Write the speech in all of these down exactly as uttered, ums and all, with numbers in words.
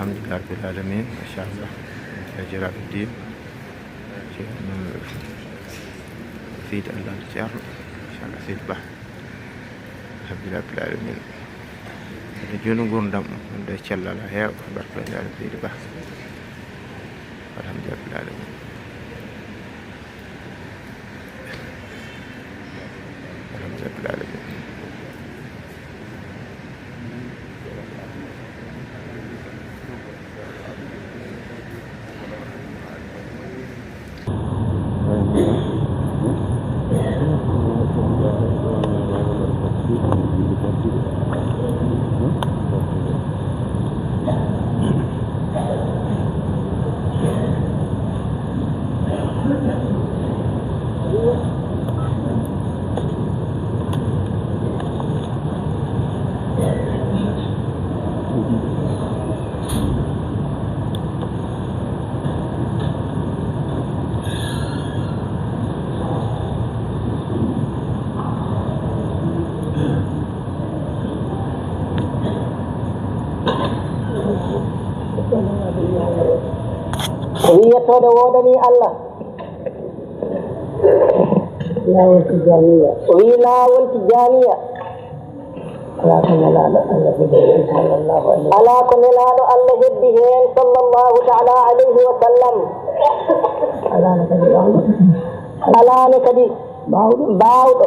Alhamdulillahi rabbil alamin, machallah. Jaraɓe din, ceerno Seydi Allah Ceerno, machallah, Seydi Ba. Alhamdulillahi rabbil alamin. Ene joni gurdam, wonde cellal ha heewa, barka Seydi Ba. Alhamdulillahi rabbil alamin. Alhamdulillahi rabbil alamin. O wi yettoode woodanii Allah. Laawol Tijjaaniya. O wi laawol Tijjaaniya. Alaa ko nelaaɗo Allah heddi heen, sallallahu alayhi wa sallam. Alaa ko nelaaɗo Allah heddi heen, sallallahu taala alayhi wa sallam. Alaa ne kadi baawɗo. Alaa ne kadi baawɗo. Baawɗo.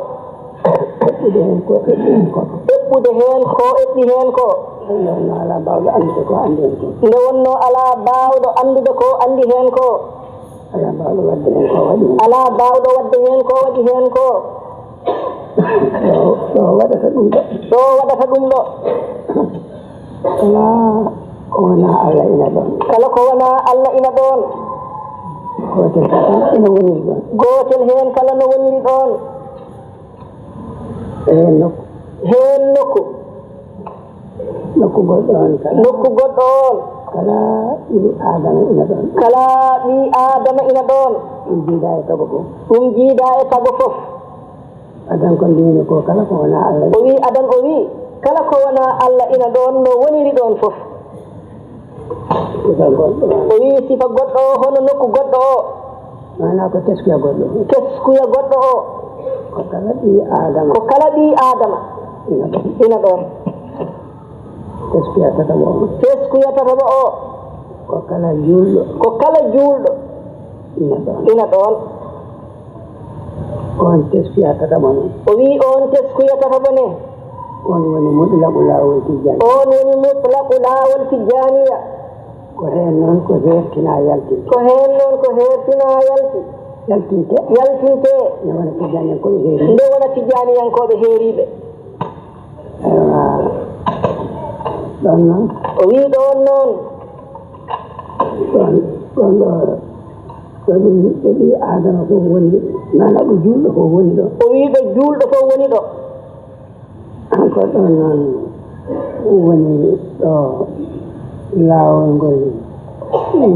Eɓɓude heen ko eɓɓi heen ko. Eɓɓude heen ko eɓɓi heen ko. Nde wonnoo alaa baawɗo anndude ko anndi heen ko. Nde wonnoo alaa baawɗo anndude ko anndi heen ko. Alaa baawɗo waɗde heen ko waɗi heen. Alaa baawɗo waɗde heen ko waɗi heen ko. Ɗo, ɗo waɗata ɗum ɗo. Ɗo waɗata ɗum ɗo. Kala ko wonaa Allah ina ɗoon. Kala ko wonaa Allah ina ɗoon. Gootel kala ina woniri ɗoon. Gootel heen kala no woniri ɗoon. E heen nokku. Heen nokku. Nokku goɗɗo oon kala. Nokku goɗɗo oon. Kala ɓii Aadama ina ɗoon. Kala ɓii Aadama ina ɗoon. Ɗum jiidaa e tago fof. Ɗum jiidaa e tago fof. Adan ko mbiimi ko kala ko wonaa Allah. O wi adan o wi kala ko wonaa Allah ina ɗoon no woniri ɗoon fof. Sifa goɗɗo. O wi sifa goɗɗo o, hono nokku goɗɗo o. Maanaa ko teskuya goɗɗo o. Teskuya goɗɗo o. Ko kala ɓii Aadama. Ko kala ɓii Aadama. Ina ɗoon. Ina ɗoon. Teskuya tataɓo o. Teskuya tataɓo o. Ko kala juulɗo. Ko kala juulɗo. Ina ɗoon. Ina ɗoon. Oon teskuya tataɓo ne. O wi oon teskuya tataɓo ne. Oon woni mutlaqu laawol Tijjaani. Oon woni mutlaqu laawol Tijjaaniya. Ko heen noon ko heertinaa yaltinte. Ko heen noon ko heertinaa yalti. Yaltinte. Yaltinte. Nde wona Tijjaaniyankooɓe heeriiɓe. Nde wona Tijjaaniyankooɓe heeriiɓe. Eywa. Ɗoon noon. O wi ɗoon noon. Ɗoon, ɗoon ɗo, ɗo ɓii, ɗo ɓii Aadama fof woni, maanaa ɗo juulɗo fof woni ɗo. O wi ɗo juulɗo fof woni ɗo. Ko ɗoon noon woni ɗo laawol ngol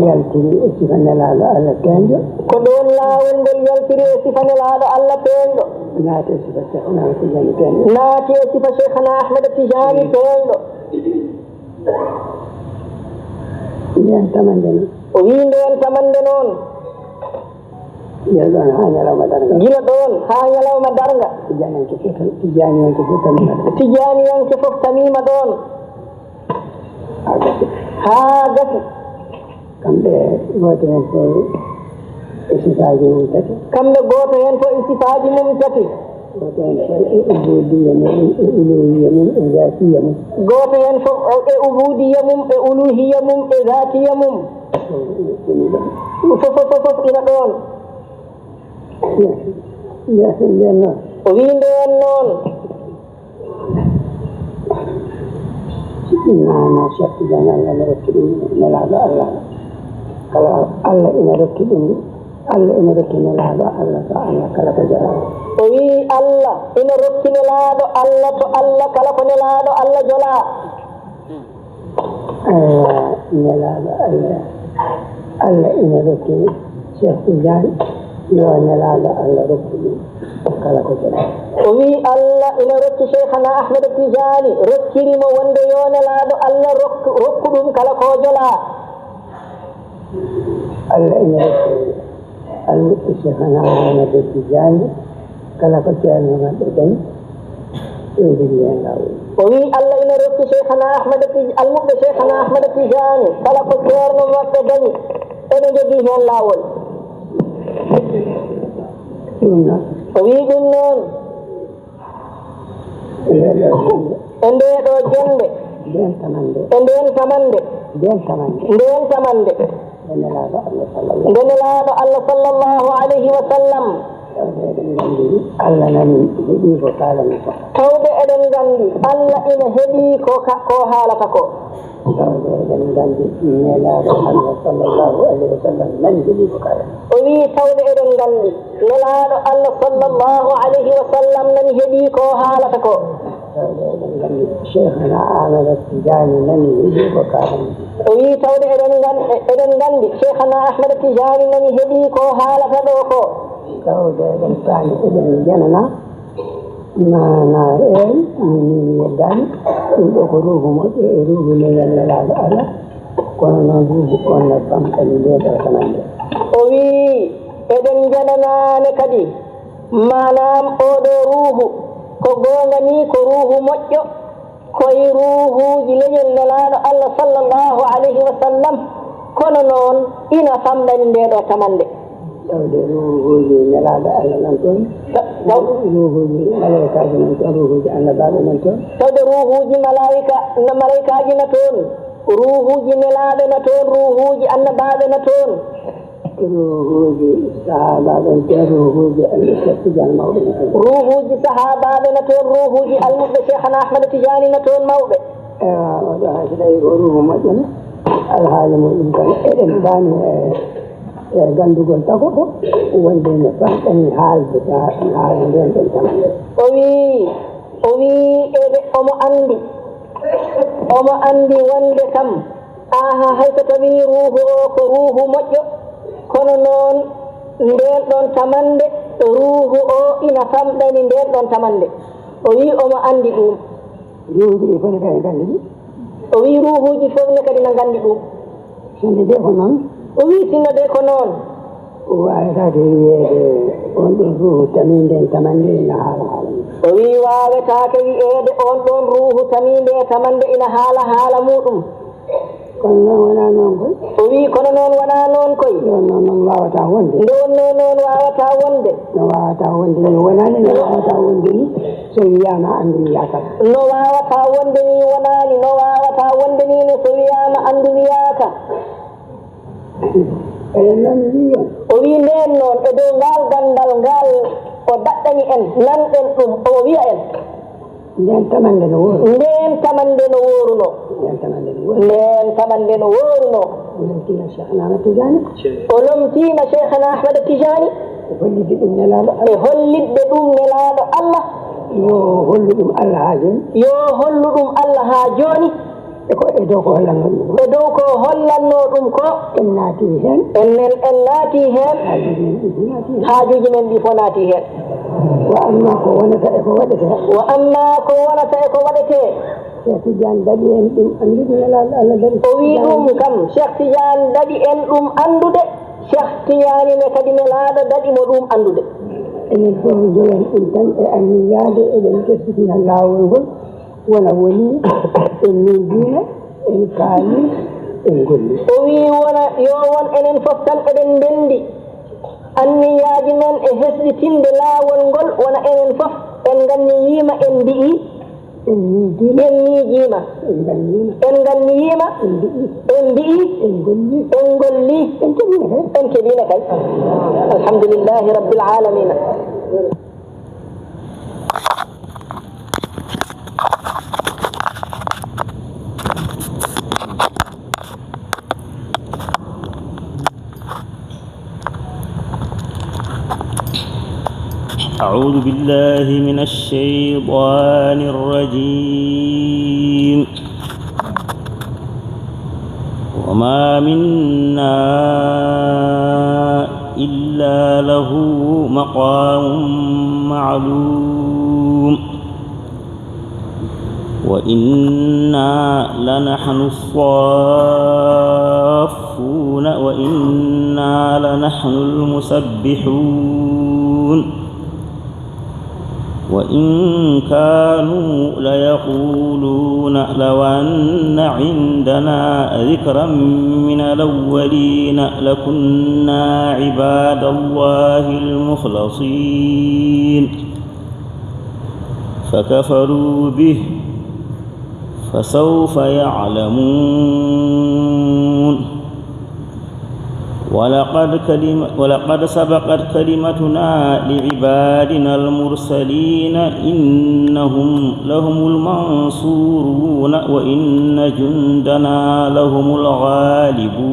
yaltiri e sifa nelaaɗo Allah peeñɗo. Ko ɗoon laawol ngol yaltiri e sifa nelaaɗo Allah peeñɗo. Naati e sifa Seex Ahmad Tijjaani peeñɗo. Naati e sifa Seex Ahmad Tijjaani peeñɗo. Ndeen tamannde noon. O wi ndeen tamannde noon. Gila ɗoon haa ñalawma darnga. Gila ɗoon haa ñalawma darnga. Tijjaaniyanke fof, Tijjaaniyanke fof tamiima ɗoon. Tijjaaniyanke fof tamiima ɗoon. Haa gasi. Haa gasi. Kamɓe gooto heen fof e sifaaji mum tati. Kamɓe gooto heen fof e sifaaji mum tati. Gooto heen fof e ubudiyya mum, e uluhiyya mum, e zaatiyya mum. Gooto heen fof e ubudiyya mum, e uluhiyya mum, e zaatiyya mum. Fof, fof, fof, fof ina ɗoon. Ndeen noon. O wi ndeen noon. Maanaa Seex Tijjaani Allah ina rokki ɗum nelaaɗo Allah. Kala Allah ina rokki ɗum, Allah ina rokki nelaaɗo Allah, to Allah kala ko jolaa. O wi Allah ina rokki nelaaɗo Allah, to Allah kala ko nelaaɗo Allah jolaa. Eywa, nelaaɗo Allah, Allah ina rokki Seex Tijjaani. Yo Nelaaɗo Allah rokku ɗum kala ko jela. O wiyi Allah ina rokki Cheikhana Ahmad Tijani, rokkiri mo wonde yo Nelaaɗo Allah rokku, rokku ɗum kala ko jela. Allah ina rokki almuɓɓe Cheikhana Ahmad Tijani kala ko Ceerno maɓɓe dañi, ɓe njogii heen laawol. O wiyi Allah ina rokki Cheikhana Ahmad Tij-, almuɓɓe Cheikhana Ahmad Tijani kala ko Ceerno maɓɓe dañi, eɓe njogii heen laawol. Ɗum noon. O wiyi ɗum noon. E ndee ɗoo jannde. E ndee ɗoo jannde. Ndeen tamannde. E ndeen tamannde. Ndeen tamannde. Ndeen tamannde. Nde Nelaaɗo Allah sallallahu. Nde Nelaaɗo Allah sallallahu alayhi wa sallam. Tawde eɗen nganndi Allah nani heɗii ko kaalani ko. Tawde eɗen nganndi Allah ina heɗii ko ka, ko haalata ko. Tawde eɗen nganndi Nelaaɗo Allah sallallahu alayhi wa sallam nani heɗii ko kaalani. O wiyi tawde eɗen nganndi Nelaaɗo Allah sallallahu alayhi wa sallam nani heɗii ko haalata ko. Tawde eɗen nganndi Cheikhana Ahmad Tijani nani heɗii ko kaalani. O wiyi tawde eɗen ngan-, eɗen nganndi Cheikhana Ahmad Tijani nani heɗii ko haalata ɗoo ko. Tawde eɗen paami, eɗen njanana. Maanaa en, min min yeddaani, ɗum ɗoo ko ruuhu moƴƴo e ruuhu leñol Nelaaɗo Allah, kono noon ruuhu on ne famɗani ndee ɗoo tamannde. O wiyi, eɗen njananaane kadi, maanaam oo ɗoo ruuhu, ko goonga nii ko ruuhu moƴƴo, ko e ruuhuuji leñol Nelaaɗo Allah sallallahu alayhi wa sallam, kono noon ina famɗani ndee ɗoo tamannde. Tawde ruuhuuji Nelaaɗo Allah nan toon. Ta-, taw- Ruuhuuji malaykaaji nan toon, ruuhuuji annabaaɓe nan toon. Tawde ruuhuuji malaayika, na malaykaaji na toon, ruuhuuji nelaaɓe na toon, ruuhuuji annabaaɓe na toon. Ruuhuuji sahaabaaɓe na toon, ruuhuuji almuɓɓe Tijaan mawɓe na toon. Ruuhuuji sahaabaaɓe na toon, ruuhuuji almuɓɓe Cheikhana Ahmad Tijani na toon mawɓe. Ewa, oɗo hay so tawi ko ruuhu moƴƴo ne, alhaali muɗum tan eɗen paami e, e ganndugol tago wonde ne famɗani haalde, haala nden ɗon tan. O wii, o wii eɓe, omo anndi, omo anndi wonde kam, aha, hay so tawi ruuhu o ko ruuhu moƴƴo, kono noon ndeen ɗon tamannde, ruuhu o ina famɗani ndeen ɗon tamannde. O wii omo anndi ɗum. Ruuhuuji ɗi fof ne kadi nganndi ɗum. O wii ruuhuuji fof ne kadi na nganndi ɗum. Sinno de ko noon. O wii sinno de ko noon. Waawetaake wiyeede on ɗon ruuhu tamiinde en tamannde ina haala haala mum. O wii waawetaake wiyeede on ɗon ruuhu tamiinde e tamannde ina haala haala muuɗum. Kono noon wonaa noon koy. O wii kono noon wonaa noon koy. Nde wonnoo noon waawataa wonde. Nde wonnoo noon waawataa wonde. No waawataa wonde ni wonaani, no waawataa wonde ni so wiyaama anndu wiyaaka. No waawataa wonde ni wonaani, no waawataa wonde ni ne so wiyaama anndu wiyaaka. Eɗen nani wiyon. O wii ndeen noon e dow ngaal ganndal ngaal o daɗɗani en, nanɗen ɗum, o wiya en. Ndeen tamannde no wooru. Ndeen tamannde no woorunoo. Ndeen tamannde no wooru. Ndeen tamannde no woorunoo. O lomtiima Cheikhna Ahmad Tijani. O lomtiima Cheikhna Ahmad Tijani. E hollitde ɗum Nelaaɗo Allah. E hollitde ɗum Nelaaɗo Allah. Yo hollu ɗum Allah haa jooni. Yo hollu ɗum Allah haa jooni. E ko, e dow ko hollannoo ɗum ko. E dow ko hollannoo ɗum ko. En naatii heen. En, en, en naatii heen. Haajuuji men ɗi fof naatii heen. Haajuuji men ɗi fof naatii heen. Wa amma ko wonata e ko waɗetee. Wa amma ko wonata e ko waɗetee. Cheikh Tidiane daɗi en ɗum anndude Nelaaɗo Allah daɗi. O wii ɗum kam, Cheikh Tidiane daɗi en ɗum anndude. Cheikh Tidiane ne kadi Nelaaɗo daɗi mo ɗum anndude. Enen fof njowen ɗum tan e anniyaade eɗen kettitina laawol ngol. Wona woni, en miijiima, en kaalii, en ngollii. O wii wona, yo won enen fof tan eɗen ndenndi anniyaaji men e hesɗitinde laawol ngol, wona enen fof en nganniyiima, en mbiyi. En miijiima. En miijiima. En nganniyiima. En nganniyiima. En mbiyi. En mbiyi. En ngollii. En ngollii. En keɓiino kay. En keɓiino kay. Alhamdulillahi Rabbil Aalamiina. أعوذ بالله من الشيطان الرجيم. وما منا إلا له مقام معلوم. وإنا لنحن الصافون وإنا لنحن المسبحون. وإن كانوا ليقولون لو أن عندنا ذكرا من الأولين لكنا عباد الله المخلصين. فكفروا به فسوف يعلمون. ولقد كلم-، ولقد سبقت كلمتنا لعبادنا المرسلين إنهم لهم المنصورون وإن جندنا لهم الغالبون.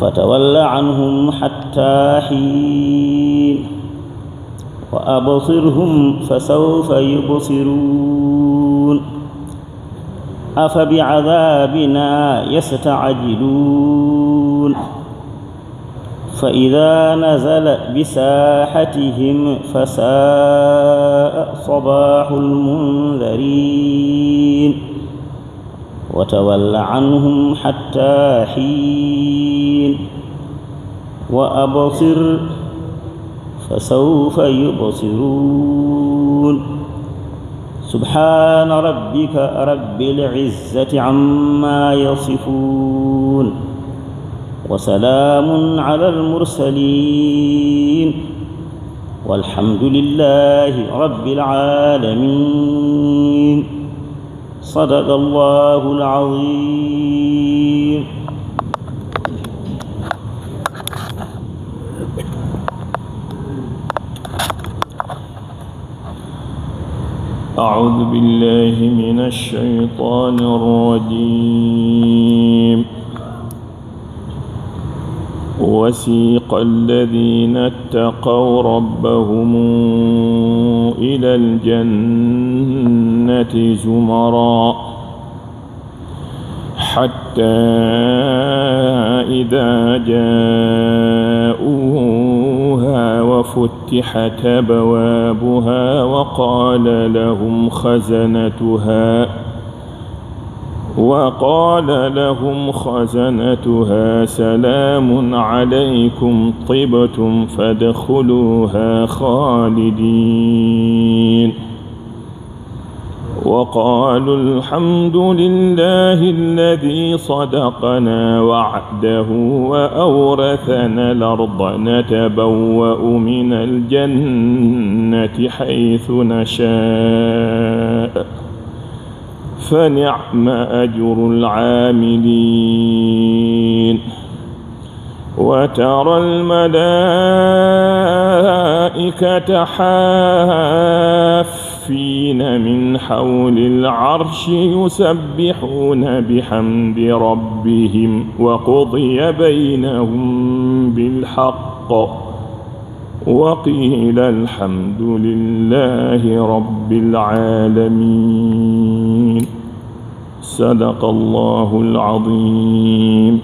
فتول عنهم حتى حين وأبصرهم فسوف يبصرون. أفبعذابنا يستعجلون. فإذا نزل بساحتهم فساء صباح المنذرين. وتول عنهم حتى حين وأبصر فسوف يبصرون. سبحان ربك رب العزة عما يصفون. وسلام على المرسلين. والحمد لله رب العالمين. صدق الله العظيم. أعوذ بالله من الشيطان الرجيم. وسيق الذين اتقوا ربهم إلى الجنة زمرا حتى إذا جاءوها وفتحت أبوابها وقال لهم خزنتها وقال لهم خزنتها سلام عليكم طبتم فادخلوها خالدين. وقالوا الحمد لله الذي صدقنا وعده وأورثنا الأرض نتبوأ من الجنة حيث نشاء فنعم أجر العاملين. وترى الملائكة حافين من حول العرش يسبحون بحمد ربهم وقضي بينهم بالحق وقيل الحمد لله رب العالمين. صدق الله العظيم.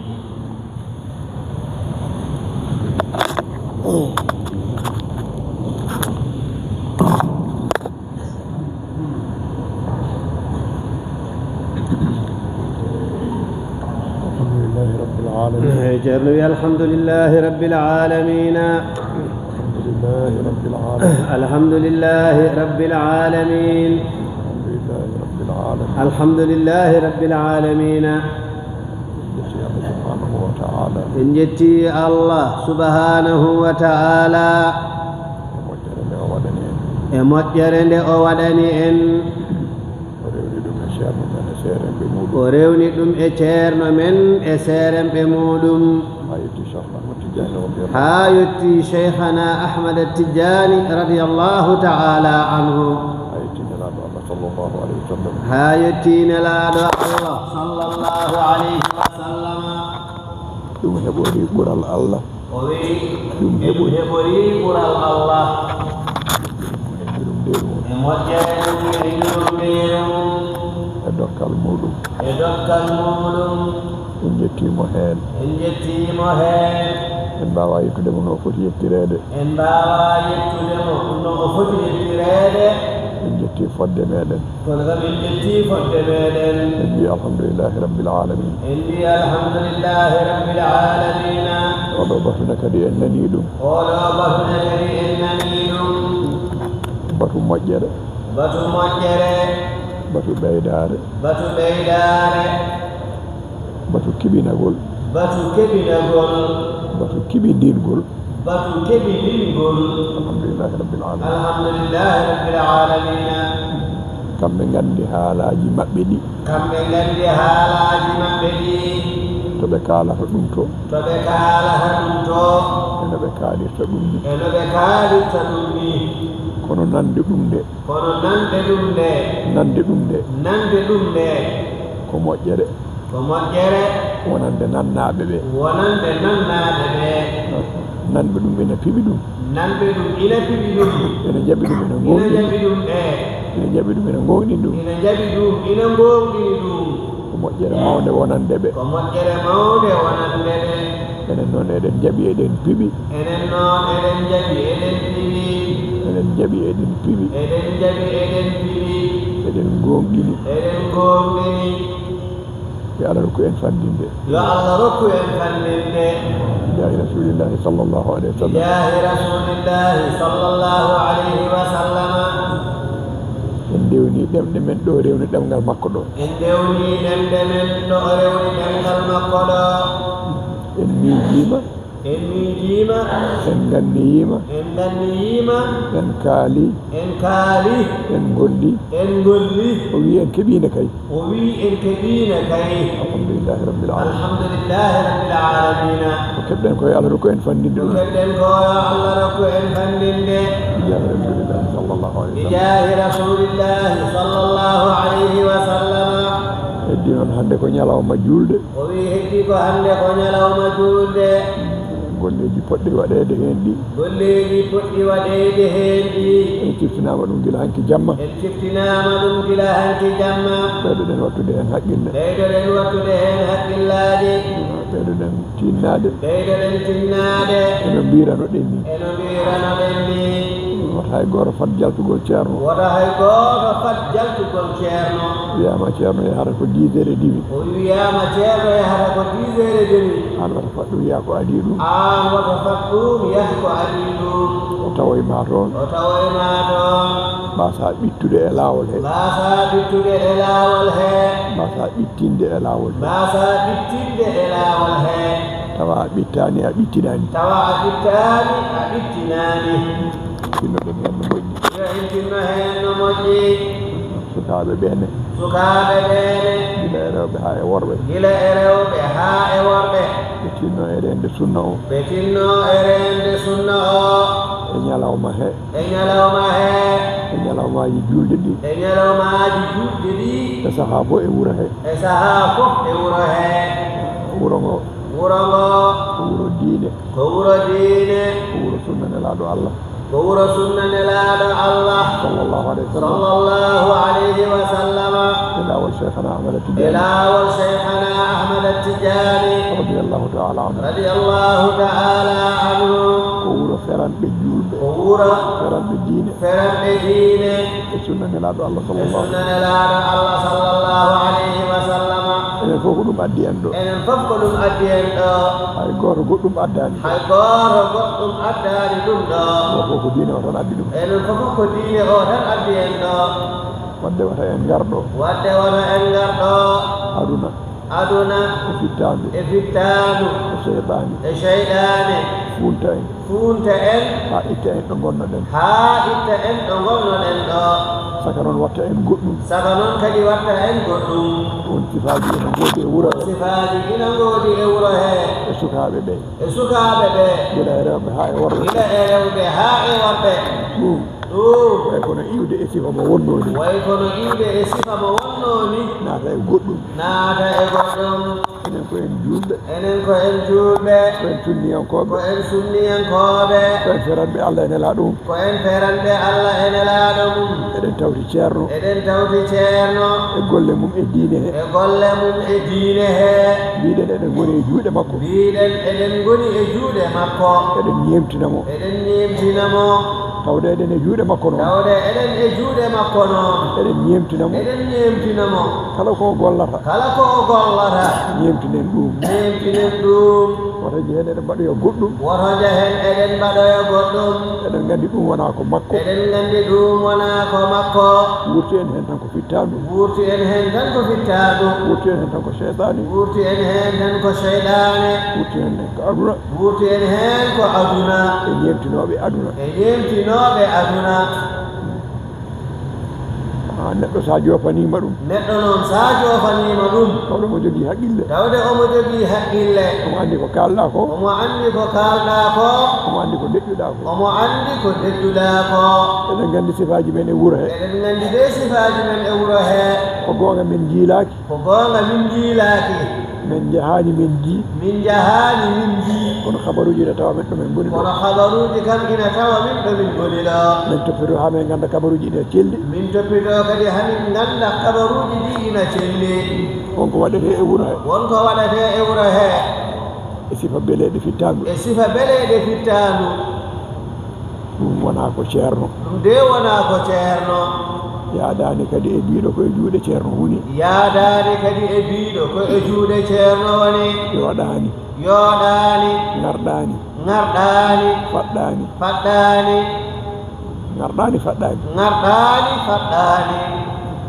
الحمد لله رب العالمين. Ceerno wi, الحمد لله رب العالمين. الحمد لله رب العالمين. الحمد لله رب العالمين. الحمد لله رب العالمين. الحمد لله رب العالمين. En njetti Allah subhanahu wa ta'ala. En njetti Allah subhanahu wa ta'ala. E moƴƴere nde o waɗani en. E moƴƴere nde o waɗani en. O rewni ɗum e ceerno men e seerenɓe muuɗum. O rewni ɗum e ceerno men e seerenɓe muuɗum. Haa yetti Cheikh Ahmad Tidiane radiyallahu anhu. Haa yetti Cheikhana Ahmad Tidiane radiyallahu ta'ala anhu. Haa yetti Nelaaɗo Allah sallallahu alayhi wa sallam. Haa yetti Nelaaɗo Allah sallallahu alayhi wa sallam. Ɗum heɓori ɓural Allah. O wi, ɗum heɓori ɓural Allah. E moƴƴere mum e yurmeere mum. E dokkal muuɗum. E dokkal muuɗum. En njettii mo heen. En njettii mo heen. En mbaawaa yettude mo no o foti yettireede. En mbaawaa yettude mo no o foti yettireede. En njettii fodde meeɗen. Kono kam en njettii fodde meeɗen. En mbiyi alhamdulillahi rabbil alamin. En mbiyi alhamdulillahi rabbil alamina. Oɗo batu ne kadi en nanii ɗum. Oɗo batu ne kadi en nanii ɗum. Batu moƴƴere. Batu moƴƴere. Batu ɓeydaare. Batu ɓeydaare. Batu keɓinagol. Batu keɓinagol. Batu keɓindirgol. Batu keɓindirgol. Alhamdulillahi rabbil alamin. Alhamdulillahi rabbil alamina. Kamɓe nganndi haalaaji maɓɓe ɗi. Kamɓe nganndi haalaaji maɓɓe ɗi. To ɓe kaalata ɗum to. To ɓe kaalata ɗum to. E no ɓe kaalirta ɗum ni. E no ɓe kaalirta ɗum ni. Kono nande ɗum nde. Kono nande ɗum nde. Nande ɗum nde. Nande ɗum nde. Ko moƴƴere. Ko moƴƴere. Wonande nannaaɓe ɓe. Wonande nannaaɓe ɓe. Nanɓe ɗum ina piɓi ɗum. Nanɓe ɗum ina piɓi ɗum. Ina njaɓi ɗum, ina ina ngoongɗini. Njaɓi ɗum ɓe. Ina njaɓi ɗum, ina ngoongɗini ɗum. Ina njaɓi ɗum, ina ngoongɗini ɗum. Ko moƴƴere mawnde wonande ɓe. Ko moƴƴere mawnde wonande ɓe. Enen noon eɗen njaɓi, eɗen piɓi. Enen noon eɗen njaɓi, eɗen piɓi. Eɗen njaɓi, eɗen piɓi. Eɗen njaɓi, eɗen piɓi. Eɗen ngoongɗini. Eɗen ngoongɗini. Yo Allah rokku en fanndinde. Yo Allah rokku en fanndinde. Bijaahi Rasulillahi sallallahu alayhi wa sallam. Bijaahi Rasulillahi sallallahu alayhi wa sallam. En ndewni ɗemɗe men ɗo rewni ɗemngal makko ɗo. En ndewni ɗemɗe men ɗo rewni ɗemngal makko ɗo. En miijiima. En miijiima. En nganniyiima. En nganniyiima. En kaali. En kaali. En ngolli. En ngolli. O wiyi en keɓiino kay. O wiyi en keɓiino kay. Alhamdulillahi rabbil alamin. Alhamdulillahi rabbil alamina. Ko keɓɗen ko yo Allah rokku en fanndinde ɗum. Ko keɓɗen ko yo Allah rokku en fanndinde. Bijaahi Rasulillahi sallallahu alayhi wa sallam. Bijaahi Rasulillahi sallallahu alayhi wa sallam. Heddi noon hannde ko ñalawma juulde. O wiyi heddi ko hannde ko ñalawma juulde. Golleeji poɗɗi waɗeede heen ɗi. Golleeji poɗɗi waɗeede heen ɗi. En ciftinaama ɗum gila hanki jamma. En ciftinaama ɗum gila hanki jamma. Ɓeydoɗen wattude heen haqqille. Ɓeydoɗen wattude heen haqqillaaji. Ɓeydoɗen tinnaade. Ɓeydoɗen tinnaade. Eno mbiyiranoɗen ni. Eno mbiyiranoɗen ni. Wota hay gooto fad jaltugol ceerno. Wota hay gooto fad jaltugol ceerno. Wiyaama ceerno yahata ko dix heures et demi. O wiyaama ceerno yahata ko dix heures et demi. Aan wata fad ɗum, yaha ko adii ɗum. Aan wata fad ɗum, yaha ko adii ɗum. O tawoy ma toon. O tawoy ma toon. Mbaasaa ɓittude e laawol he. Mbaasaa ɓittude e laawol he. Mbaasaa ɓittinde e laawol he. Mbaasaa ɓittinde e laawol he. Tawa a ɓittaani, a ɓittinaani. Tawa a ɓittaani, a ɓittinaani. Tinnoɗen heen no moƴƴi. Yo en tinno heen no moƴƴi. Sukaaɓe ɓee ne. Sukaaɓe ɓee ne. Gila e rewɓe haa e worɓe. Gila e rewɓe haa e worɓe. Ɓe tinno e reende sunna o. Ɓe tinno e reende sunna o. E ñalawma he. E ñalawma he. E ñalawmaaji juulde ɗi. E ñalawmaaji juulde ɗi. E sahaa fof e wuro he. E sahaa fof e wuro he. Wuro ngo. Wuro ngo. Ko wuro diine. Ko wuro diine. Ko wuro sunna Nelaaɗo Allah. Ko wuro sunna Nelaaɗo Allah. Sallallahu alayhi wa sallam. Sallallahu alayhi wa sallam. E laawol Cheikhana Ahmad Tidiane. E laawol Cheikhana Ahmad Tidiane. Radiyallahu ta'ala anhu. Radiyallahu ta'ala anhu. Ko wuro feranɓe juulɓe. Ko wuro feranɓe diine. Feranɓe diine. E sunna Nelaaɗo Allah e sallallahu. Sunna Nelaaɗo Allah sallallahu alayhi wa sallam. Enen fof ko ɗum addi en ɗo. Enen fof ko ɗum addi en ɗo. Hay gooto goɗɗum addaani. Hay gooto goɗɗum addaani ɗum ɗo. Gooto fof ko diine o tan addi ɗum. Enen fof ko diine o tan addi en ɗo. Wadde wata en ngar ɗo. Wadde wata en ngar ɗo. Aduna. Aduna. E fittaandu. E fittaandu. E seyɗaani. E seyɗaani. Fuunta en. Fuunta en. Haa itta en ɗo ngonnoɗen. Haa itta en ɗo ngonnoɗen ɗo. Saka noon watta en goɗɗum. Saka noon kadi watta en goɗɗum. Oon sifaaji ina ngoodi e wuro he. Sifaaji ina ngoodi e wuro he. E sukaaɓe ɓe. E sukaaɓe ɓe. Gila e rewɓe haa e worɓe. Gila e rewɓe haa e worɓe. Ɗum. Ɗum. Way kono iwde e sifa mo wonnoo ni. Way kono iwde e sifa mo wonnoo ni. Naata e goɗɗum. Naata e goɗɗum. Enen ko en juulɓe. Enen ko en juulɓe. Ko en sunniyankooɓe. Ko en sunniyankooɓe. Ko en feranɓe Allah e Nelaaɗo mum. Ko en feranɓe Allah e Nelaaɗo mum. Eɗen tawti Ceerno. Eɗen tawti Ceerno. E golle mum e diine he. E golle mum e diine he. Mbiɗen eɗen ngoni e juuɗe makko. Mbiɗen eɗen ngoni e juuɗe makko. Eɗen ñeemtina mo. Eɗen ñeemtina mo. Tawde eɗen e juuɗe makko noon. Tawde eɗen e juuɗe makko noon. Eɗen ñeemtina mo. Eɗen ñeemtina mo. Kala ko o gollata. Kala ko o gollata. Ñeemtinen ɗum. Ñeemtinen ɗum. Woto njehen eɗen mbaɗoya goɗɗum. Woto njehen eɗen mbaɗoya goɗɗum. Eɗen nganndi ɗum wonaa ko makko. Eɗen nganndi ɗum wonaa ko makko. Wurti en heen tan ko fittaandu. Wurti en heen tan ko fittaandu. Wurti en heen tan ko seytaane. Wurti en heen tan ko seytaane. Wurti en heen ko aduna. Wurti en heen ko aduna. E ñeemtinooɓe aduna. E ñeemtinooɓe aduna. Ah, neɗɗo so a joofaniima ɗum. Neɗɗo noon so a joofaniima ɗum. Tawde omo jogii haqqille. Tawde omo jogii haqqille. Omo anndi ko kaalɗaa ko. Omo anndi ko kaalɗaa ko. Omo anndi ko deƴƴuɗaa ko. Omo anndi ko deƴƴuɗaa ko. Eɗen nganndi sifaaji men e wuro he. Eɗen nganndi de sifaaji men e wuro he. Ko goonga min njiilaaki. Ko goonga min njiilaaki. Min njahaani min njii. Min njahaani min njii. Kono habaruuji ina tawa men ɗo min ngoni ɗo. Kono habaruuji kam ina tawa min ɗo min ngoni ɗo. Min toppitoo haa min ngannda habaruuji ina celli. Min toppitoo kadi haa min ngannda habaruuji ɗi ina celli. Won ko waɗetee e wuro he. Won ko waɗetee e wuro he. E sifa beleeɗe fittaandu. E sifa beleeɗe fittaandu. Ɗum wonaa ko ceerno. Ɗum de wonaa ko ceerno. Yaadaani kadi e biiɗo ko e juuɗe ceerno woni. Yaadaani kadi e biiɗo ko e juuɗe ceerno woni. Yooɗaani. Yooɗaani. Ŋarɗaani. Ŋarɗaani. Faɗɗaani. Faɗɗaani. Ŋarɗaani, faɗɗaani. Ŋarɗaani, faɗɗaani.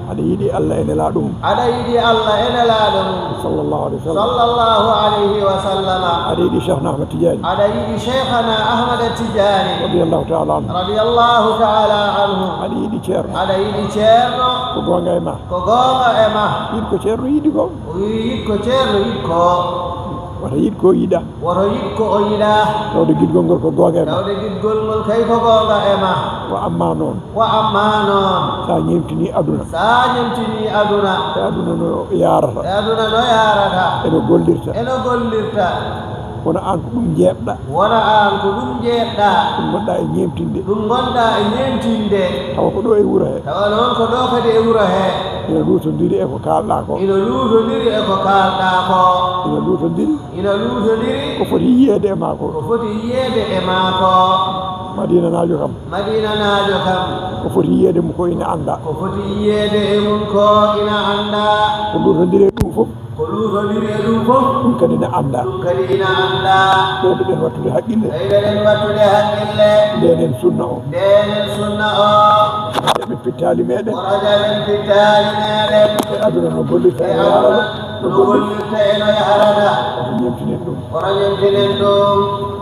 Aɗa yiɗi Allah e Nelaaɗo mum. Aɗa yiɗi Allah e Nelaaɗo mum. Sallallahu alayhi wa sallam. Sallallahu alayhi wa sallam. Aɗa yiɗi Cheikhna Ahmad Tidiane. Aɗa yiɗi Cheikhna Ahmad Tidiane. Radiyallahu ta'ala anhu. Radiyallahu ta'ala anhu. Aɗa yiɗi ceerno. Aɗa yiɗi ceerno. Ko goonga e ma. Ko goonga e ma. Yiɗ ko ceerno yiɗi ko. O wiyi yiɗ ko ceerno yiɗi ko. Wata yiɗ ko yiɗa. Woto yiɗ ko o yiɗaa. Tawde giɗgol ngol ko goonga e ma. Tawde giɗgol ngol kay ko goonga e ma. Wa amma noon. Wa amma noon. So a ñeemtinii aduna. So a ñeemtinii aduna. E aduna no yaarata. E aduna no yaarata. Eno gollirta. Eno gollirta. Wona aan ko ɗum njeeɓɗaa. Wona aan ko ɗum njeeɓɗaa. Ɗum ngonɗaa e ñeemtinde. Ɗum ngonɗaa e ñeemtinde. Tawa ko ɗo e wuro he. Tawa noon ko ɗo kadi e wuro he. Ina luutondiri e ko kaalɗaa ko. Ina luutondiri e ko kaalɗaa ko. Ina luutondiri. Ina luutondiri. Ko foti yiyeede e maa ko. Ko foti yiyeede e maa ko. Madinanaajo kam. Madinanaajo kam. Ko foti yiyeede mum ko ina anndaa. Ko foti yiyeede e mum ko ina anndaa. Ko luutondiri e ɗum fof. Ko luutondiri e ɗum fof. Ɗum kadi ina anndaa. Ɗum kadi ina anndaa. Ɓeydoɗen wattude haqqille. Ɓeydoɗen wattude haqqille. Ndeenen sunna o. Ndeenen sunna o. Jaɓen pittaali meɗen. Kono jaɓen pittaali meɗen. E aduna no gollirta e yaarata. E aduna no gollirta e no yahrata. Kono ñemtinen ɗum. Kono ñemtinen ɗum.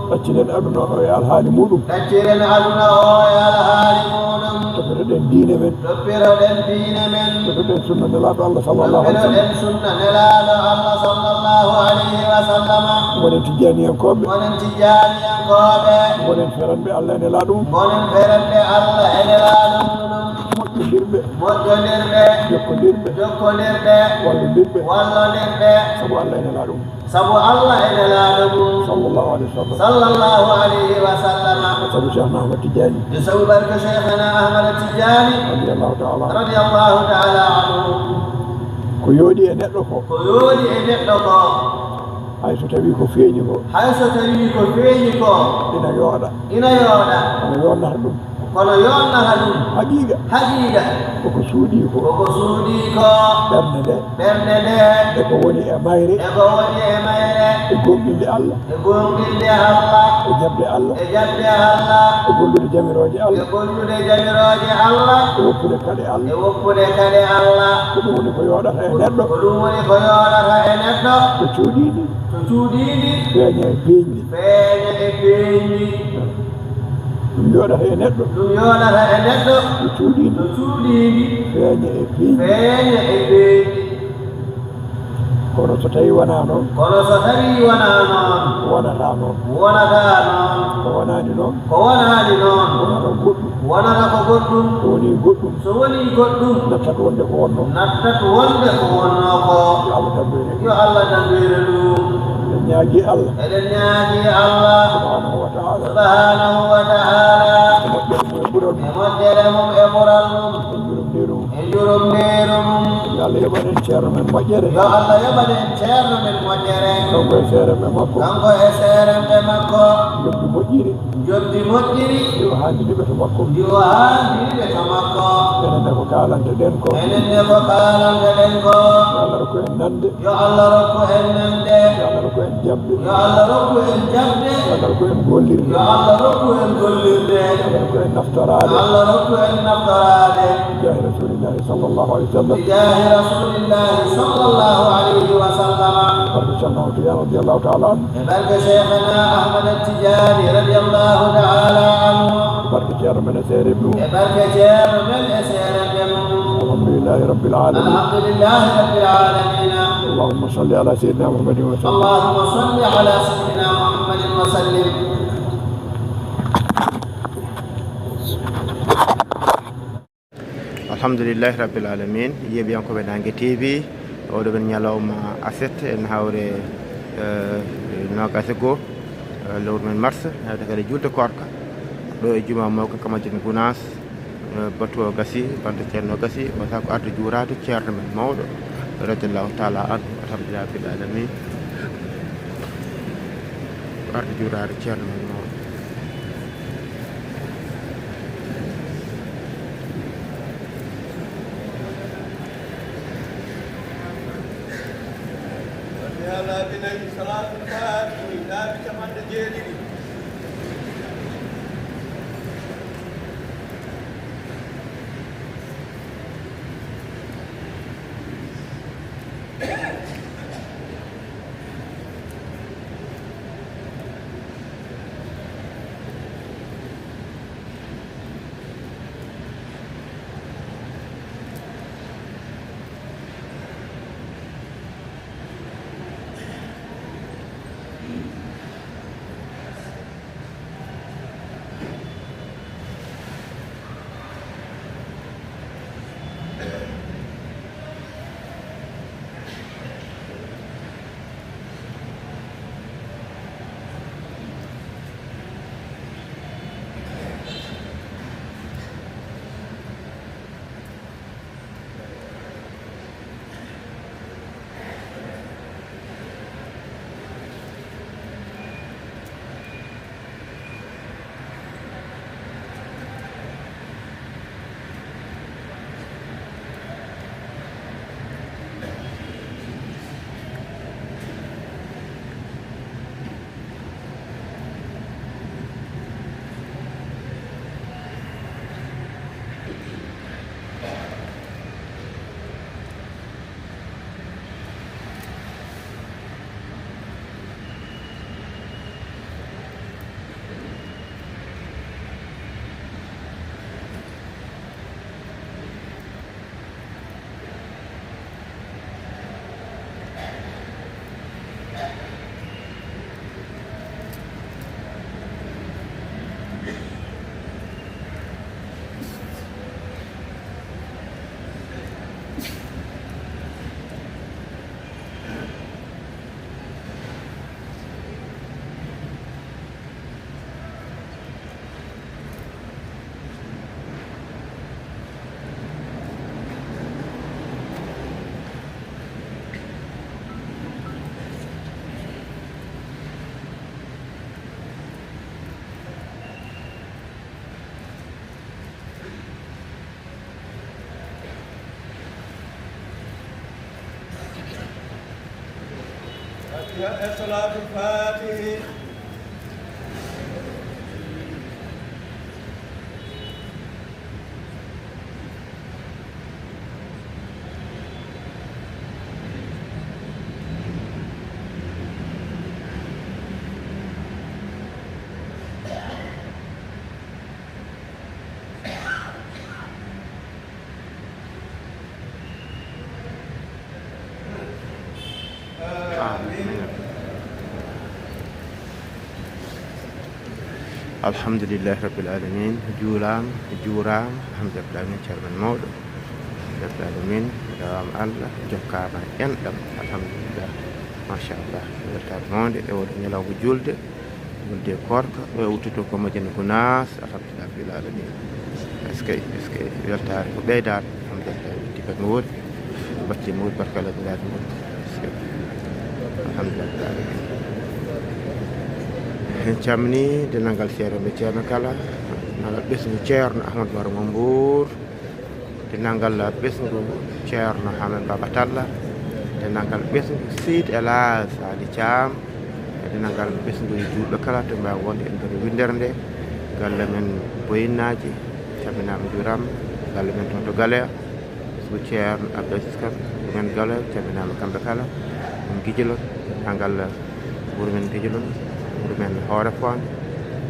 Ɗaccinen aduna o e alhaali muɗum. Ɗacciren aduna o e alhaali muɗum. Toppiroɗen diine men. Toppiroɗen diine men. Toppiroɗen sunna Nelaaɗo Allah sallallahu alayhi wa sallam. Toppiroɗen sunna Nelaaɗo Allah sallallahu alayhi wa sallam. Ngonen Tijjaaniyankooɓe. Ngonen Tijjaaniyankooɓe. Ngonen feranɓe Allah e Nelaaɗo mum. Ngonen feranɓe Allah e Nelaaɗo mum. Moƴƴondirɓe. Moƴƴondirɓe. Jokkondirɓe. Jokkondirɓe. Wallondirɓe. Wallondirɓe. Sabu Allah e Nelaaɗo mum. Sabu Allah e Nelaaɗo mum. Sallallahu alayhi wa sallam. Sallallahu alayhi wa sallam. Sabu Cheikhna Ahmad Tidiane. E sabu barke Cheikhna Ahmad Tidiane. Radiyallahu ta'ala anhu. Radiyallahu ta'ala anhu. Ko yooɗi e neɗɗo ko. Ko yooɗi e neɗɗo ko. Hay so tawii ko feeñi ko. Hay so tawii ko feeñi ko. Ina yooɗa. Ina yooɗa. Kono yooɗnata ɗum. Kono yooɗnata ɗum. Haqiiqa. Haqiiqa. Koko suuɗii ko. Koko suuɗii ko. Ɓernde nde. Ɓernde nde. E ko woni e mayre. E ko woni e mayre. E gomɗinde Allah. E gomɗinde Allah. E jaɓde Allah. E jaɓde Allah. E gollude jamirooje Allah. E gollude jamirooje Allah. E woppude kaɗe Allah. E woppude kaɗe Allah. Ko ɗum woni ko yooɗata e neɗɗo. Ko ɗum woni ko yooɗata e neɗɗo. To cuuɗiindi. To cuuɗiindi. Feeña e peeñdi. Feeña e peeñdi. Ɗum yooɗata e neɗɗo. Ɗum yooɗata e neɗɗo. To cuuɗiindi. To cuuɗiindi. Feeña e peeñdi. Feeña e peeñdi. Kono so tawii wonaa noon. Kono so tawii wonaa noon. Wonata noon. Wonata noon. Ko wonaani noon. Ko wonaani noon. Wonata goɗɗum. Wonata ko goɗɗum. So wonii goɗɗum. So wonii goɗɗum. Nattat wonde ko wonnoo. Nattat wonde ko wonnoo ko. Yo Allah damboyre. Yo Allah damboyre ɗum. Eɗen ñaagii Allah. Eɗen ñaagii Allah. Subhanahu wa ta'ala. Subhanahu wa ta'ala. E moƴƴere mum e ɓural mum. E moƴƴere mum e ɓural mum. E njurumdiiru mum. E njurumdiiru mum. Yo Allah yoɓan en ceerno men moƴƴere. Yo Allah yoɓan en ceerno men moƴƴere. Kanko e seeremɓe makko. Kanko e seeremɓe makko. Njoɓdi moƴƴiri. Njoɓdi moƴƴiri. Ndi o haandini ɓe to makko. Ndi o haandini ɓe to makko. Enen ne ko kaalanteɗen ko. Enen ne ko kaalanteɗen ko. Yo Allah rokku en nande. Yo Allah rokku en nande. Yo Allah rokku en jaɓde. Yo Allah rokku en jaɓde. Yo Allah rokku en gollirde. Yo Allah rokku en gollirde. Yo Allah rokku en naftoraade. Yo Allah rokku en naftoraade. Bi jaahi Rasulillahi sallallahu alayhi wa sallam. Bi jaahi Rasulillahi sallallahu alayhi wa sallam. Barke Ceerno Ahmad Tijaan radiyallahu ta'ala anhu. E barke Cheikhana Ahmad Tijani radiyallahu ta'ala anhu. Barke ceerno men e seereɓe mum. E barke ceerno men e seereɓe mum. Alhamdulillahi rabbil alamin. Alhamdulillahi rabbil alamin. Allahumma salli ala sayyidina Muhammadin wa sallim. Allahumma salli ala sayyidina Muhammadin wa sallim. Alhamdulillahi rabbil alamin. Yeeɓiyankooɓe Naange T V, oɗo men ñalawma aset en hawre, eh, noogaas e goo, eh, lewru men mars, hewta kadi julde koorka ɗo e juma mawka ka Madina Gunaas. Eh, batu o gasi, banta ceerno o gasi, wata ko arde juuraade ceerno men mawɗo, radiyallahu ta'ala anhu, alhamdulillahi rabbil alamin. Ko arde juuraade ceerno men mawɗo. Wonde Alla binayi salaatul faatihi laabi capanɗe jeeɗiɗi. Fatiha e salaatul faatihi. Amin. Alhamdulillahi Rabbil Alamin, juulaama, juuraama, alhamdulillahi min ceerno men mawɗo. Rabbil Alamin, jaaraama Allah, jokkaama enɗam, alhamdulillah. Machallah, weltaare mawnde e oɗo ñalawma juulde, juulde koorka, o uddito ko Madina Gunaas, alhamdulillah Rabbil Alamin. Est-ce que, est-ce que weltaare ko ɓeydaade, alhamdulillah, ɓe tiggat no woodi. Batti Mawɗo barkala Bilal Mawɗo. Alhamdulillah. En calminii denndaangal seeɗa ɓe ceerno kala, denndaangal ɓesngu ceerno Ahmad Baro mo Mbour, denndaangal ɓesngu ceerno Hammet Baba Talla, denndaangal ɓesngu Seydi El Hadj Sali Thiam, e denndaangal ɓesngu e juulɓe kala to mbaawi wonde e nder winndere nde. Galle men Boyinnaaji, calminaama, njuuraama. Galle men toon to Galeya, ɓesngu ceerno Abdou Aziz Kane, wuro men Galeya, calminaama kamɓe kala. Ɗum Gijolon, denndaangal wuro men Gijolon, wuro men Hoore Foonde,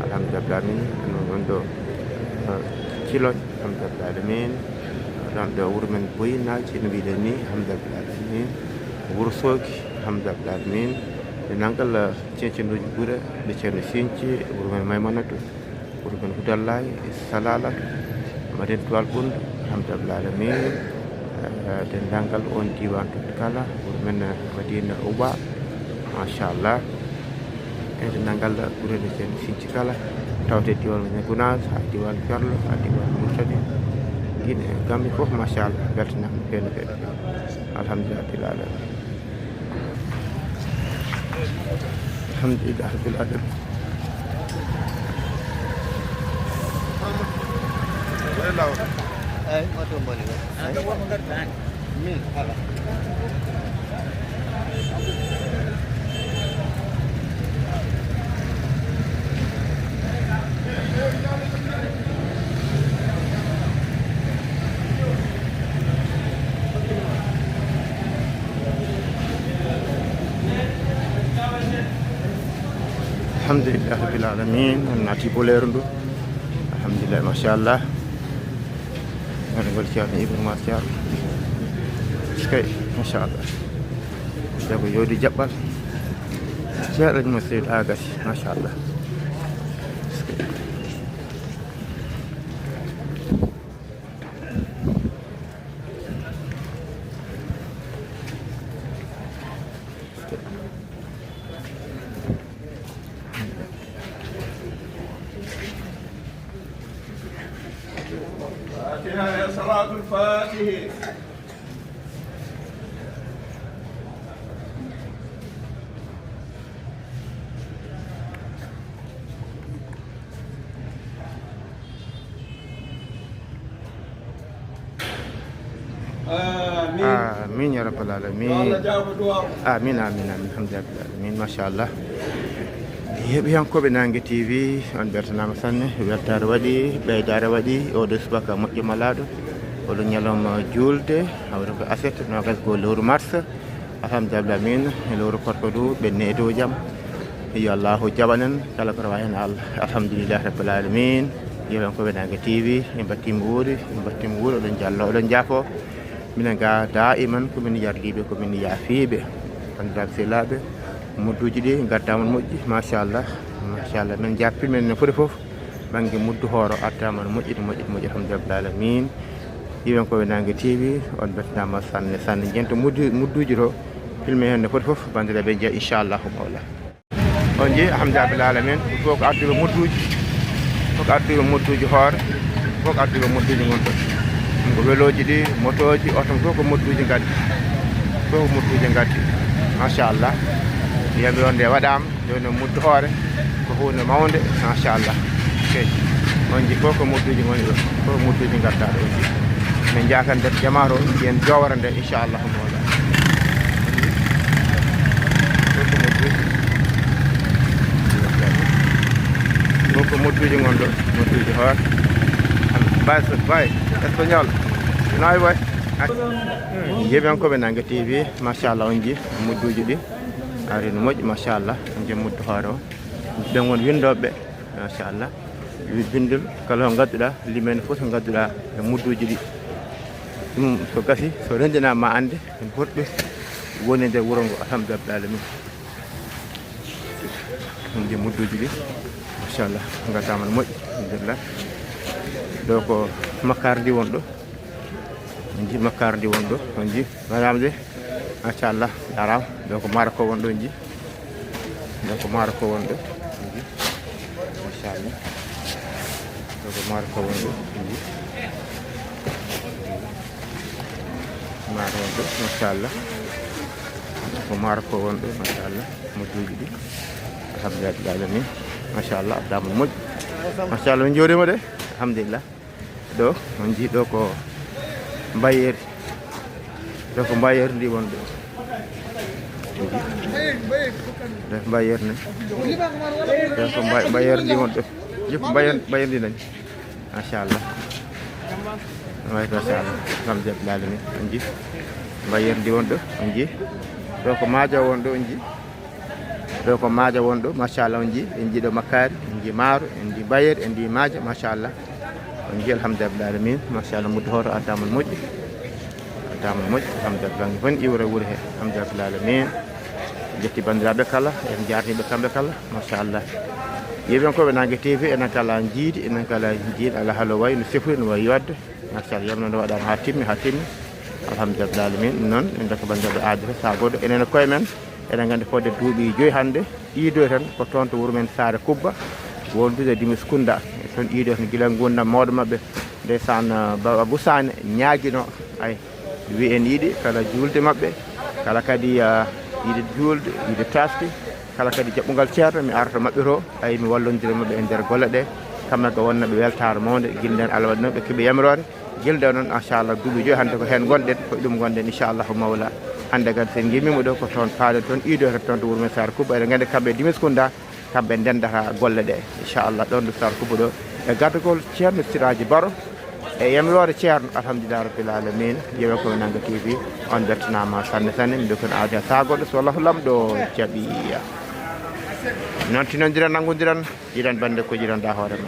alhamdulillah min, ɗum woni ɗo, eh, Ciloñ, alhamdulillah min, ɗon ɗo wuro men Boyinnaaji, no mbiɗen ni, alhamdulillah min, Wuro Sooki, alhamdulillah min, denndaangal, eh, Ceeñceenduuji Gure, nde ceerno Sinci, wuro men Maymanatu, wuro men Hudallaay, Salalatu, Madinatu Tuwal Bundu, alhamdulillah alamin. Eh, denndaangal oon diiwaan toon kala, wuro men, eh, Madina Uba, machallah. E denndaangal gure ɗe ceerno Sinci kala, tawte diiwaan men Gunaas, haa diiwaan Ferlo, haa diiwaan Murtani, Gine, Gambi fof, machallah, mbeltanaama no feewi no feewi. Alhamdulillah Rabbil Alamin. Alhamdulillah Rabbil Alamin. Alhamdulillah Rabbil Alamin, on naati boleeru ndu. Alhamdulillah, machallah. Woni ngol ceerno Ibrahima Thiam. Eskey, machallah. Jago yodi jaɓɓal. Ceerno mo Seydi Agasi, machallah. Eskey. Fatiha e Salaatul Faatihi. Amin. Amin ya rabbal alamin. Yo Allah jaabo duwaaw. Amin, amin, amin. Alhamdulillah rabbil alamin. Machallah. Heɗiyankooɓe Naange T V, on beltanaama sanne. Weltaare waɗi, ɓeydaare waɗi. Oɗo subaka moƴƴo malaaɗo. Oɗo ñalawma juulde, hawri ko aset, noogas ko lewru mars. Alhamdulillah min, e lewru korko du, ɓe needo jam. Yo Allahu jaɓan en, kala ko rewa heen Allah. Alhamdulillah rabbil alamin. Yewen ko Naange T V, en mbaɗtiima wuuri, en mbaɗtiima wuuri, oɗon jallo, oɗon jaafo. Minen ga daiman ko min yardiiɓe, ko min yaafiiɓe. Banndiraaɓe sehilaaɓe, mudduuji ɗi ngaddaama no moƴƴi, machallah. Machallah, min jaabpii men no foti fof. Bannge muddu hooro artaama no moƴƴi, no moƴƴi, no moƴƴi, alhamdulillah rabbil alamin. Yewen ko Naange T V, on beltanaama sanne, sanne. Njeento muddu-, mudduuji to, filme heen no foti fof, banndiraaɓe njiya, inchallahu mawla. On nji, alhamdulillah rabbil alamin, ɗum fof ko ardiiɓe mudduuji, fof ko ardiiɓe mudduuji hoore, fof ko ardiiɓe mudduuji ngon ɗo. Ɗum ko welooji ɗi, motooji, oto fof ko mudduuji ngaddi, fof ko mudduuji ngaddi, machallah. Yiyande on nde waɗaama, jooni o muddu hoore, ko huunde mawnde, machallah. Kay, on nji fof ko mudduuji ngoni ɗo, fof ko mudduuji ngaddaa ɗo on nji. Min njaakan nder jamaare o, njiyen jowere nde, inchallah mawla. Fof ko mudduuji. Fof ko mudduuji ngon ɗo, mudduuji hoore. Bay, bay, espagnol. Nayi bay. Yewen ko Naange T V, machallah on nji, mudduuji ɗi. Ari no moƴƴi, machallah. On nji muddu hoore o. Ɓe ngon winndooɓe, machallah. Wi-, binndol kala ko ngadduɗaa, limen fof ko ngadduɗaa e mudduuji ɗi. Ɗum so gasi, so renndinaama ma annde, en foti ɓe woni e nder wuro ngo, alhamdulillah rabbil alamin. Ɗum je mudduuji ɗi, Machallah, ngartaama no moƴƴi, alhamdulillah. Ɗo ko makkaari ndi won ɗo. On nji makkaari ndi won ɗo, on nji. Maraama de, machallah, yaraama. Ɗo ko maaro ko won ɗo, on nji. Ɗo ko maaro ko won ɗo, on nji. Machallah. Ɗo ko maaro ko won ɗo, on nji. Maaro won ɗo, machallah. Ko maaro ko won ɗo, machallah. Mo duuɓi ɗi. Alhamdulillah, alamin. Machallah, addaama no moƴƴi. Machallah, min njuuriima de. Alhamdulillah. Ɗo, on nji ɗo ko mbayeeri. Ɗo ko mbayeeri ndi won ɗo. Ɗo mbayeeri ni. Ɗo ko mbay-, mbayeeri ndi won ɗo. Jikku mbayeeri, mbayeeri ndi nani. Machallah. Waay, machallah. Alhamdulillah, alamin. On nji mbayeeri ndi won ɗo. On nji. Ɗo ko maaja won ɗo, on nji. Ɗo ko maaja won ɗo, machallah, on nji, en nji ɗo makkaari, en nji maaro, en nji mbayeeri, en nji maaja, machallah. On nji, alhamdulillah alamin, machallah, muddo hoto addaama no moƴƴi. Addaama no moƴƴi, alhamdulillah, on iwra wure he, alhamdulillah alamin. Jetti banndiraaɓe kala, en njaarniiɓe kamɓe kala, machallah. Yeeɓiyankooɓe Naange T V, enen kala njiidi, enen kala njiidi, ala halo wayi, no sifori, no wayi waɗde. Machallah, yamno nde waɗaama haa timmi, haa timmi. Alhamdulillah alamin. Noon, en mbiyat banndiraaɓe aadere, saha gooto, enen e koye men, eɗen nganndi fodde duuɓi joyi hannde, iidoy tan ko toon to wuro men Saare Kubba, wondude Dimis Kunda. E toon iidoy tan gila nguurndam mawɗo maɓɓe, ndeysaan, Baba Busaane ñaagino, ay, wi en yiɗi kala juulde maɓɓe, kala kadi, ah, yiɗi juulde, yiɗi taaske, kala kadi jaɓɓungal ceerno, mi arta maɓɓe to, ay, mi wallondira maɓɓe e nder golle ɗe. Kamɓe ko wonno ɓe weltaare mawnde, gila nden Allah waɗi noon ɓe keɓi yamiroore. Gila nden noon, machallah, duuɓi joyi hannde ko heen ngonɗen, ko e ɗum ngonɗen, inchallahu mawla. Hannde kadi so en ngimmiima ɗo, ko toon paaɗen toon, iidoy tan toon to wuro men Saare Kubba. Eɗen nganndi kamɓe e Dimis Kunda, kamɓe ndendata golle ɗe, inchallah, ɗoon to Saare Kubba ɗo, e gardagol ceerno Siraaji Baro, e yamiroore ceerno, alhamdulillah rabbil alamin. Yeeɓiyankooɓe Naange T V, on mbeltanaama sanne sanne, miɗo kon aadi haa gooto, so Allahu Laamɗo jaɓi. Noon tinondiren, nanngondiren, yiɗan bannde ko yiɗanɗaa hoore ma.